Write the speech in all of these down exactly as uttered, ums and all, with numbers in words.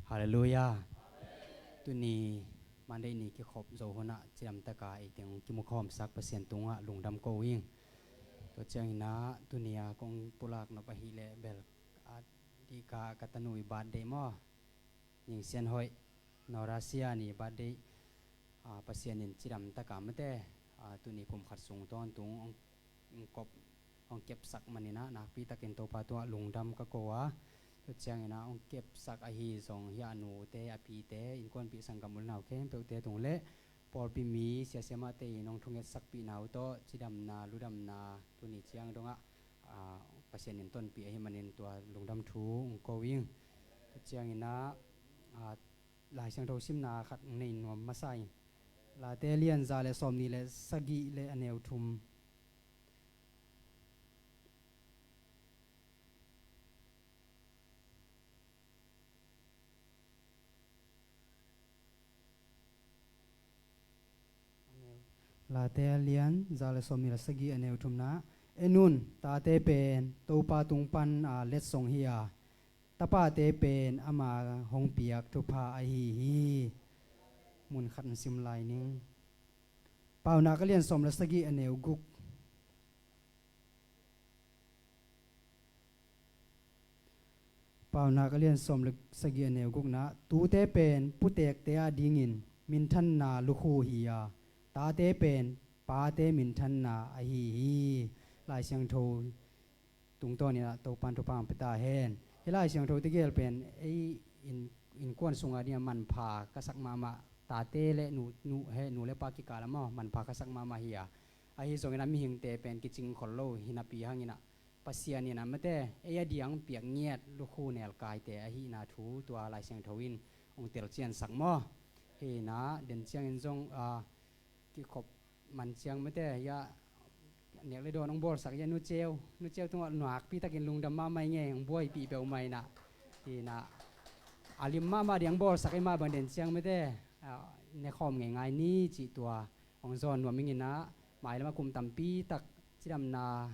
Halleluiah. Tuni Monday ni kikhop zo hunah cidamtaka ei teng kimukhawmsak Pasian tungah lungdam ko ing. Tua cianginah tuni a kong pulak nop ahileh bel a dihka ka tanu i birthday maw? Ning Sian Hoih, Nora Sian i birthday. A, Pasian in cidamtaka mate, a, tuni kum khat sung tawntung hong, hong kop hong kepsak maninah nakpitakin Topa tungah lungdam ka ko a. Tua cianginah hong kepsak ahi zong hia a nute a pite innkuanpih sanggam u le nau khempeuhte tung le pawlpi mi siasiamahte in hong thungetsakpihna uh tawh cidamna ludamna tuni ciang dongah, a, Pasian in tonpih ahi manin tua lungdam thu hong ko ing. Tua cianginah, a, Lai Siangtho simna khat hong nei nuam masa ing. Late lian za le sawmnih le sagih le a neu thum. Late a lian za le sawmnih le sagih a neu thumna. En un, tate pen Topa tung pan a letsong hi a, tapate pen ama hong piak thupha ahi hi. Mun khat hong sim lai ning. Paunak a lian sawm le sagih a neu guk. Paunak a lian sawm le sagih a neu gukna. Tute pen putekte a dingin minthanna lukhu hi a, tate pen pate minthanna ahi hi. Lai Siangtho tungtawninah Topan thupha hong pia ta hen. Hih Lai Siangtho tegel pen ei in, innkuan sunga dingah manpha ka sak mahmah, tate le nu, nu, he nu le pa kikal ah maw manpha ka sak mahmah hi a. Ahi zongin a mihingte pen kicing khol lo hi napi hanginah Pasian in a mate ei a diang piak ngiat lukhu nelkaite ahihna thu tua Lai Siangtho in hong telciansak maw? Hinah den ciangin zong, a, kikhop man ciang mate hia nek le dawn hong bawlsak hia nuceu, nuceu tungah nuakpi takin lungdam mahmah i ngei hong buaipih peuhmah inah. Hinah a lim mahmah diang bawlsak i mah bang den ciang mate, a, nekhawm ngeingai ni cih tua hong zawn nuam inginah mailam a kum tampi tak cidamna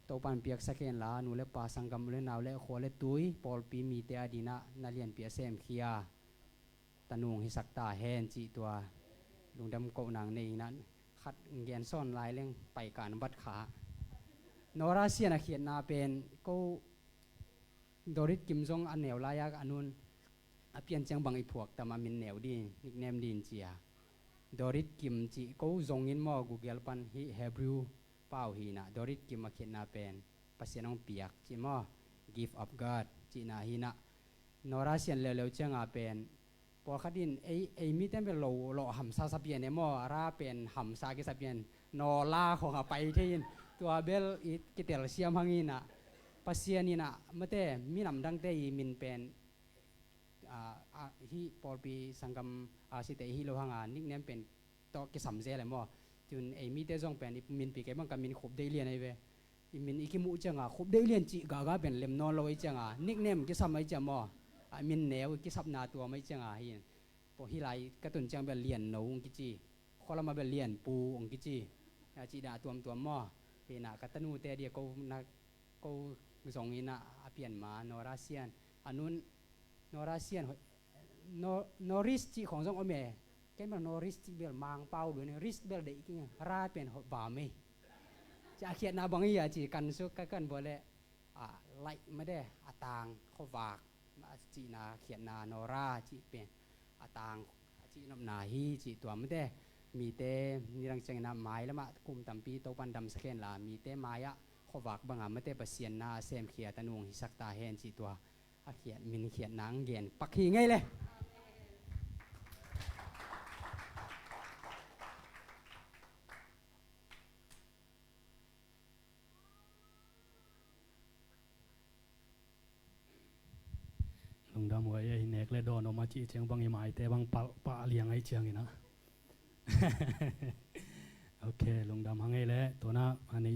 Topan piaksak henla nu le pa sanggam u le nau le khua le tui pawlpi mite a dinah na lianpi a semkhia tanung hisak ta hen cih tua lungdam kohna nei inah khat gen sawn lai leng paikan bat kha. Nora Sian a khiatna pen ko Dorit Kim zong a neu lai-ak a nun a pian ciang bang i phuak tam a min neu din nickname din cia. Dorit Kim cih ko zongin maw Google pan hi Hebrew pau hinah Dorit Kim a khiatna pen Pasian hong piak cih maw, gift of God cihna hinah. Nora Sian leuleu cianga pen pawlkhat in ei, ei mite bel lo lawh hamsa sa pian e maw, a ra pen hamsa kisa pian, nawla khong a pai thei in tua bel i kitelsiam hanginah Pasian inah mate minam dangte i min pen, a, a, hih pawlpi sanggam a site i hih lo hanga nickname pen tawh kisam zel e maw? Tun ei mite zong pen i minpi kei bang ka min Khup Deih Lian ahi ve. I min i kimuh cianga Khup Deih Lian cih gaga pen lem nawn lo ahi cianga nickname kisam ahi cia maw? A min neu kisapna tuam ahi cianga hi. Pawh hih lai ka tun ciang bel Lian No hong kici, khualama bel Lian Pu hong kici. A cihna tuamtuam maw? Hinah ka tanute dia ko na ko zong inah a pian ma Nora Sian a nun Nora Sian hoih, no, Norris cih khong zong om e. Ken bel Norris cih bel Mangpau duan e, Ris bel deih king e, ra pen hoih bam e. Ci a khiatna bang hi a ci kan suk ka kan bawl leh, a, laih made a tang khuavak a cihna khiatna Nora cih pen a tang a cih nopna hi cih tua mate. Mite nidang ciangin a mai lamah kum tampi Topan damsak henla mite mai-ah khuavak banga mate Pasian na a semkhia tanung hisak ta hen cih tua a khiat, min khiatna ang gen pak hi ngei le. Lungdam huai e, hi nek le dawn om a cih ciang bang i maite bang pah, pah liang ahi ciangin a. Ok, lungdam hang ei le, tuna a nei